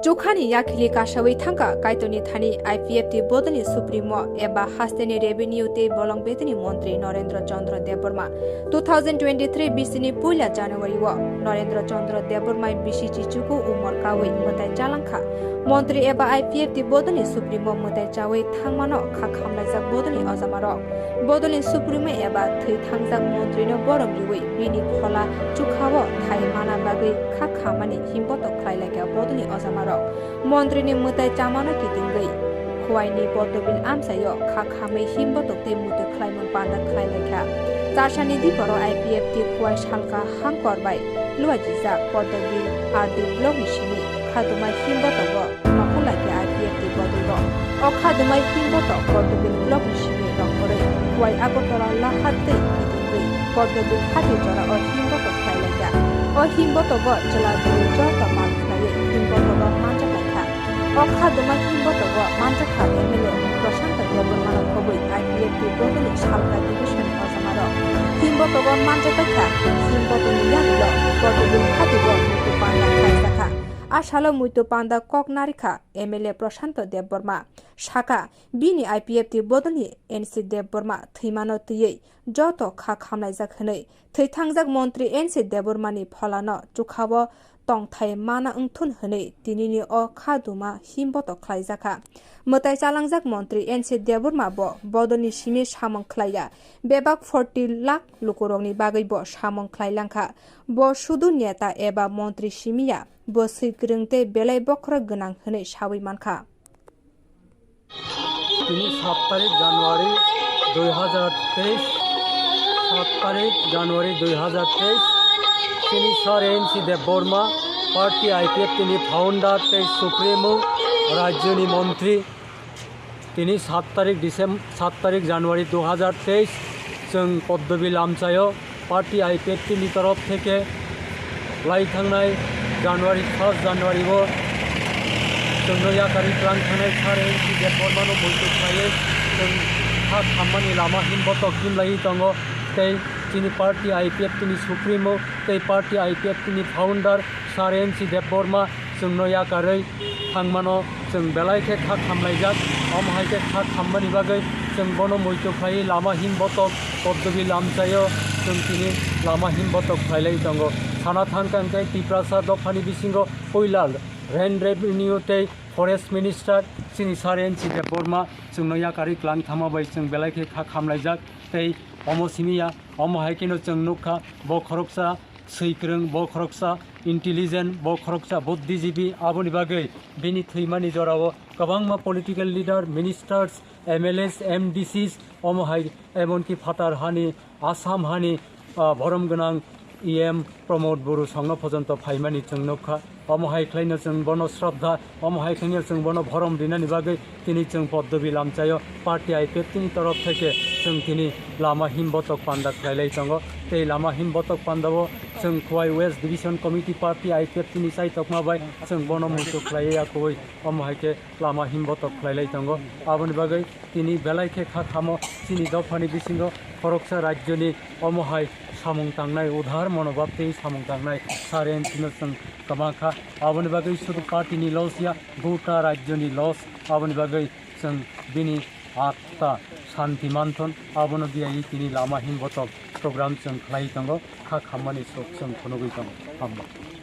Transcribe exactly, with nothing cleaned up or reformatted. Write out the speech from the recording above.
Chukhani yakhili kasawi thangkha Kaitorni thani I P F T bodolni supremo eba hasteni revenue tei bolong betini montri Narendra Chandra Debbarma. Two thousand twenty-three bisini puila January o Narendra Chandra Debbarma bisi chichuku umor kawi mwtai chalangkha. Montri eba I P F T bodolni supremo mwtai chawi thangmano kha khamlaijak bodolni ojamarok. Bodolni supremo eba thwi thangjak montrino borom riwi bini phola chukhao thai mana bagwi kha khamani himbotok khlai laikha bodolni ojamarok. Montrini mwtai chamano kitingwi Khwaini Poddobil amchaio kha khamwi himbotok tei muitu khlaimung panda khlai laikha. Charsani diporo I P F T Khwai salka hangkor bai luajijak Poddobil R D blockni simi khadumai himbotogo nokhorlaikha I P F T bodolrok. O khadumai himbotok Poddobil blockni simi nongkhorwi Khwai Agartala lahar tei kitingwi Poddobil hati jorao himbotok khlai laikha. O himbotogo chwla bwrwi joto mal khlaiwi himbotogo manjak laikha. O khadumai himbotogo manjakha M L A Prashanta Debbarmano khobwi I P F T bodolni salka divisionni ojamarok. Himbotogo manjakbaikha himbotoni yagulo Poddobil hatio muitu panda khlaijakha. A salo muitu panda kok narikha M L A Prashanta Debbarma. Sakha, bini I P F T bodolni N C Debbarma thwimano twiwi joto kha khamlaijak hwnwi. Thwi thangjak montri N C Debbarmani pholano chukhao tongthai mana wngthun hwnwi tinini o kha duma himbotok khlaijakha. Mwtai chalangjak montri N C Debbarma bo bodolni simi samung khlaiya. Bebak forty lakh lukurokni bagwi bo samung khlailangkha. Bo sudu neta eba montri simiya, bo swikwrwng tei belai bokhorok gwnang hwnwi sawi mankha. Tini sat tarik January dui hazar teis, sat tarik January dui hazar teis, tini Sir N C Debbarma, party I P F T ni founder tei supremo, rajyoni montri, tini sat tarik Decem-, sat tarik January dui hazar teis, chwng Poddobil amchaio party I P F T ni torof theke lai thangnai January, first January o chwngno yakarwi twlang thangnai Sir N C Debbarmano muitu khlaiwi chwng kha khammani lama himbotok himlaiwi tongo. Tei chini party I P F T ni supremo tei party I P F T ni founder Sir N C Debbarma chwngno yakarwi thangmano chwng belai khe kha khamlaijak. Omo hai khe kha khammani bagwi chwng bono muitu khlaiwi lama himbotok Poddobil amchaio chwng tini lama himbotok khlailai tongo. Sana thangkha hwnkhe Tiprasa dophani bisingo puila Land Revenue tei Forest Minister chini Sir N C Debbarma chwngno yakarwi twlang thangma bai chwng belai khe kha khamlaijak. Tei omo simi ya, omo hai kheno chwng nukha bo khoroksa swikwrwng, bo khoroksa intelligent, bo khoroksa buddhijibi, aboni bagwi bini thwimani jorao kwbangma political leader, ministers, M L As, M D Cs, omo hai emonki phatar hani, Assam hani, ah, borom gwnang E M Pramod Buru songno pojonto phaimani chwng nukha. Omo hai khlaino chwng bono sraddha, omo hai khlaino chwng bono borom rinani bagwi tini chwng Poddobil amchaio party I P F T ni torof theke chwng tini lama himbotok panda khlailai tongo. Tei lama himbotok pandao chwng Khowai West Division Committee party I P F T ni chaitokma bai chwng bono muitu khlaiwi yakuwi omo hai khe lama himbotok khlailai tongo. Aboni bagwi tini belai khe kha khamo chini dophani bisingo khoroksa rajyoni omo hai samung tangnai, udhar monobhab tei samung tangnai Sir N C no chwng kwma kha. Aboni bagwi sudu party ni loss ya, gota rajyoni loss. Aboni bagwi chwng bini atta shanti manthon, abono biyai tini lama himbotok program chwng khlai tongo, kha khammani sok chwng phunugwi tongo. Hambai.